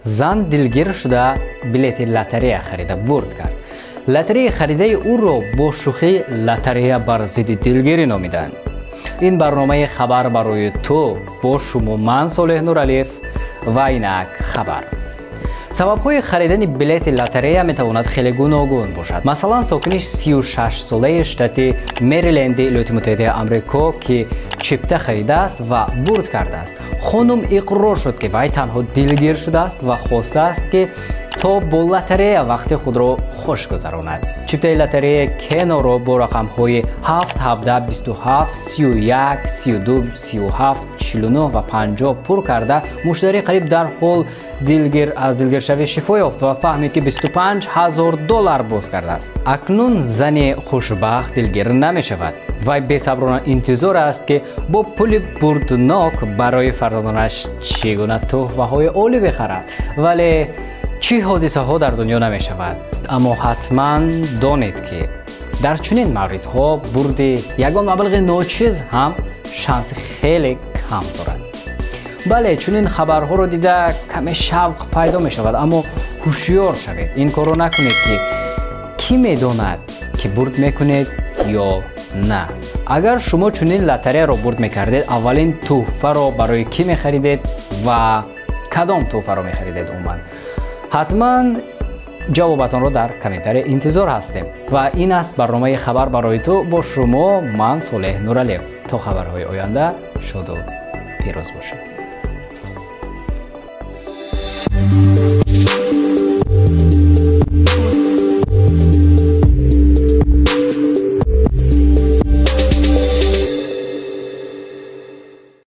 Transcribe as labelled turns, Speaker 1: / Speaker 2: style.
Speaker 1: Зан дилгир шуда билети лотерея харида бурд кард. Лотереяи харидаи ӯро бо шӯхӣ лотерея бар зидди дилгирӣ номиданд. Ин барномаи хабар барои ту, бо шумо ман Солеҳ Нуралиев ва инак хабар. Сабабҳои харидани билети лотерея метавонад хеле гуногун бошад. Масалан, сокини 36-солаи штати Мериленди Иёлоти Муттаҳидаи Амрико, ки чипта харидааст ва бурд кардааст. Хонум иқрор шуд, ки вай танҳо дилгир шудааст ва хостааст, ки то бо лотерея вақти худро хуш гузаронад. Чиптаи лотереяи Кеноро бо рақамҳои 7, 17, 27, 31, 32, 37, 49 ва 50 пур карда, муштарӣ қариб дар ҳол дилгир аз дилгиршавӣ шифо ёфт ва фаҳмид, ки 25 ҳазор доллар бурд кардааст. Акнун зани хушбахт дилгир намешавад. Вай бесаброна интизор аст, ки бо пули бурднок барои фарзандонаш чӣ гуна тӯҳфаҳои олӣ бихарад. Вале чӣ ҳодисаҳо дар дунё намешавад, аммо ҳатман донед, ки дар чунин мавридҳо бурди ягон маблағи ночиз ҳам шанси хеле кам дорад. Бале, чунин хабарҳоро дида каме шавқ пайдо мешавад, аммо ҳушёр шавед, ин корро накунед, ки кӣ медонад, ки бурд мекунед ё на. Агар шумо чунин лотереяро бурд мекардед, аввалин тӯҳфаро барои кӣ мехаридед ва кадом тӯҳфаро мехаридед умуман? Ҳатман ҷавобатонро дар комментария интизор ҳастем. Ва ин аст барномаи хабар барои ту, бо шумо ман Солеҳ Нуралиев. То хабарҳои оянда шоду пирӯз бошед.